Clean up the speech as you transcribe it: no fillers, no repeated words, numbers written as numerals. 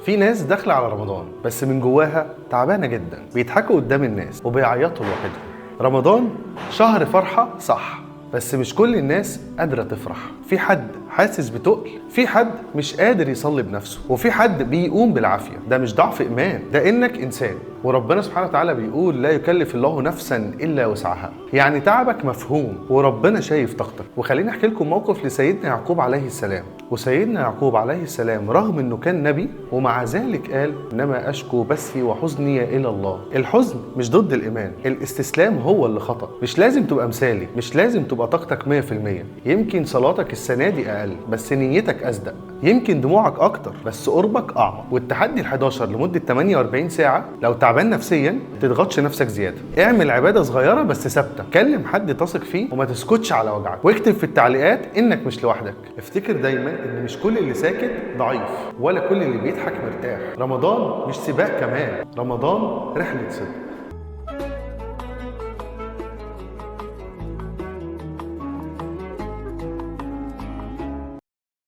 في ناس داخلة على رمضان بس من جواها تعبانة جدا، بيضحكوا قدام الناس وبيعيطوا لوحدهم. رمضان شهر فرحة صح، بس مش كل الناس قادرة تفرح. في حد حاسس بتقل، في حد مش قادر يصلي بنفسه، وفي حد بيقوم بالعافية. ده مش ضعف إيمان، ده إنك إنسان. وربنا سبحانه وتعالى بيقول لا يكلف الله نفسا إلا وسعها، يعني تعبك مفهوم وربنا شايف طاقتك. وخليني أحكي لكم موقف لسيدنا يعقوب عليه السلام. وسيدنا يعقوب عليه السلام رغم إنه كان نبي ومع ذلك قال إنما أشكو بثي وحزني إلى الله. الحزن مش ضد الإيمان، الاستسلام هو اللي خطأ. مش لازم تبقى مثالي، مش لازم تبقى طاقتك 100%. يمكن صلاتك السنة دي أقل بس نيتك أصدق، يمكن دموعك أكتر بس قربك أعمق. والتحدي ال11 لمدة 48 ساعة، لو تعبان نفسيا ما تضغطش نفسك زيادة، اعمل عبادة صغيرة بس ثابتة، كلم حد تثق فيه وما تسكتش على وجعك، واكتب في التعليقات إنك مش لوحدك. افتكر دايما إن مش كل اللي ساكت ضعيف ولا كل اللي بيضحك مرتاح. رمضان مش سباق كمان، رمضان رحلة صدق.